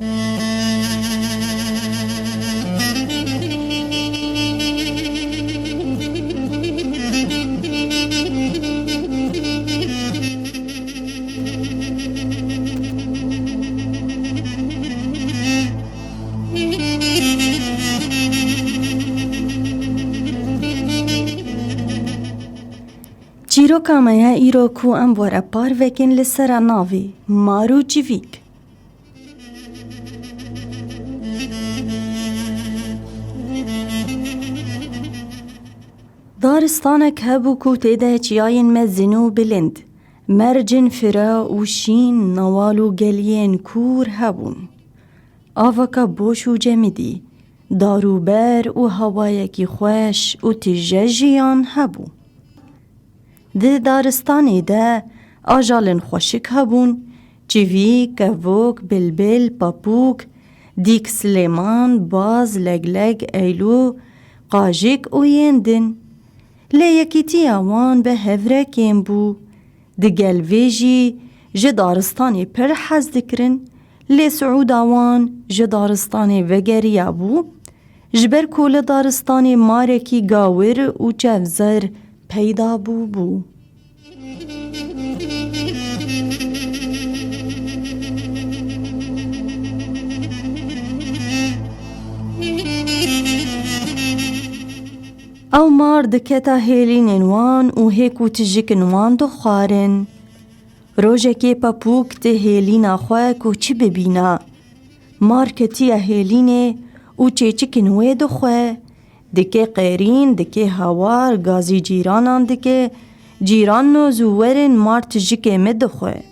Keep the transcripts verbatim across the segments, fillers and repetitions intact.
Çîroka me ya îro ku em were parvekin li sera navê Mar û Civîk. Daristanek hebû ku tê de çiyayên mezin û bilind, mercên fira û şîn, newal û geliyên kûr hebûn. Avaka boş û cemidî, dar û ber û hewayekî xweş û tije jiyan hebû. Di daristanê de ajalên xweşik hebûn, çivî, kevok, bilbil, papûk, dîk, silêman, baz, legleg, eylû, qajik û yên din. Lê yekîtiya wan bi hev re kêm bû. Digel vê jî ji daristanê pir hez dikirin, lê siûda wan ji daristanê vegeriyabû, ji ber ku li daristanê marekî gawir û çevzer peyda bûbû. Ew mar diketa hêlînên wan û hê ku tijikên wan dixwarin. Rojekê Pepûk tê hêlîna xwe ku çi bibîna. Mar ketiye hêlînê û çêçikên wê dixwe. Dike qêrîn, dike hawar, gazî cîranan dike, cîranno zû werin, mar tijikê min dixwe.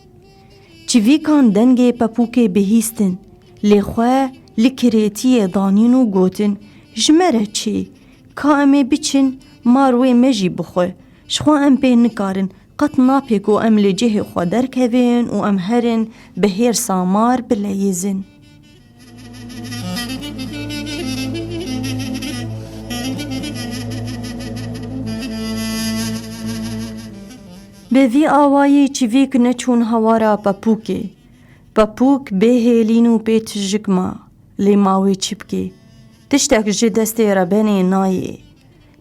Çivîkan dengê Pepûkê bihîstin, lê xwe li kirêtiyê danîn û gotin, ji me re çi? Ka em ê biçin, mar wê me jî bixwe. Ji xwe em pê nikarin, qet napê ku em li cihê xwe derkevin û em herin bi hêrsa mar bileyîzin. Bi vî awayî çivîk neçûn hawara Pepûkê. Pepûk bê hêlîn û pê tijik ma, lê ma wê çi bike? Tiştek ji destê Rebenê nayê.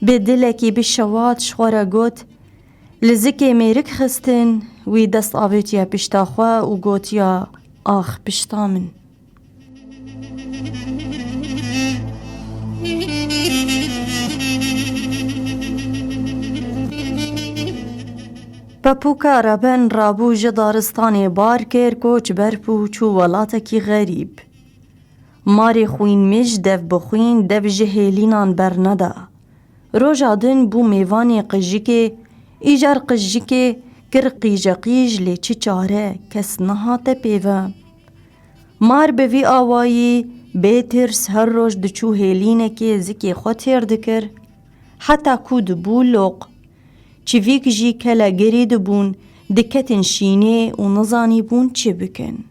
Bi dilekî bişewat ji xwe re got, li zikê mêrik xistin, wî dest avêtiye pişta xwe û gotiya, ax pişta min. Pepûka Reben rabû ji daristanê bar kir, koç berp û çû welatekî xerîb. Marê xwînmij dev bi xwîn dev ji hêlînan berneda. Roja din bû mêvanê qijikê, îcar qijikê kir qîjeqîj, lê çi çare, kes nehate pê ve. Mar bi vî awayî bê tirs her roj diçû hêlînekê zikê xwe têr dikir, heta ku dibû loq. Çivîk jî kelegirî dibûn, diketin şînê û nizanîbûn çi bikin.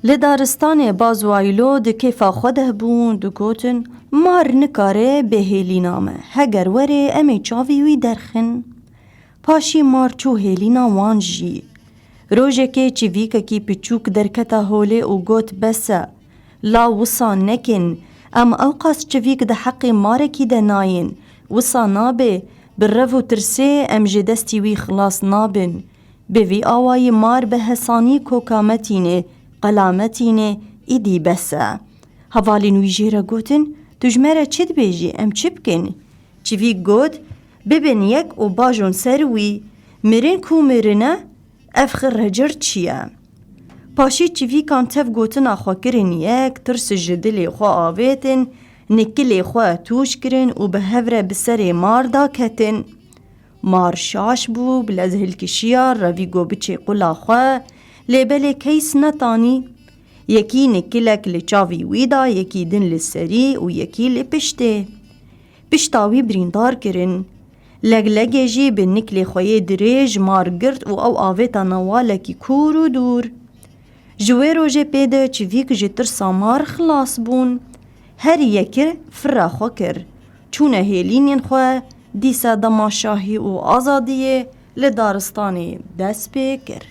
Li daristanê Bazwaylo di kêfa xwe de bûn, digotin, mar nikare bê hêlîna me, heger were em ê çavî wî derxin. Paşî mar çû hêlîna wan jî. Rojekê çivîkekî piçûk derketa holê û got, bes e, la wisa nekin, em ewqas çivîk di heqê marekî de nayên, wisa nabe, bi rev û tirsê em ji destî wî xilas nabin. Bi vî awayî mar bi hesanî koka me tîne, qela me tîne, îdî bes e. Hevalên wî jê re gotin, tu ji me re çi dibêjî, em çi bikin? Çivîk got, bibin yek û bajon ser wî, mirin ku mirin e, ev xirrecir çi ye? Paşî çivîkan tev gotina xwe kirin yek, tirs ji dilê xwe avêtin, nikilê xwe tûj kirin û bi hev re bi serê mar da ketin. Mar şaş bû, bi lez hilkişiya, revî got biçê qula xwe, lê belê keys netanî. Yekî nikilek li çavî wî da, yekî din li serî û yekî li piştê. Pişta wî birîndar kirin. Leglegê jî bi niklê xwe yê dirêj mar girt û ew avêta newalekî kûr û dûr. Ji wê rojê pê de çivîk ji tirsa mar xilas bûn. Her yekî fira xwe kir. Çûne hêlînên xwe, Dîsa dema şahî û azadiyê li daristanê dest pê kir.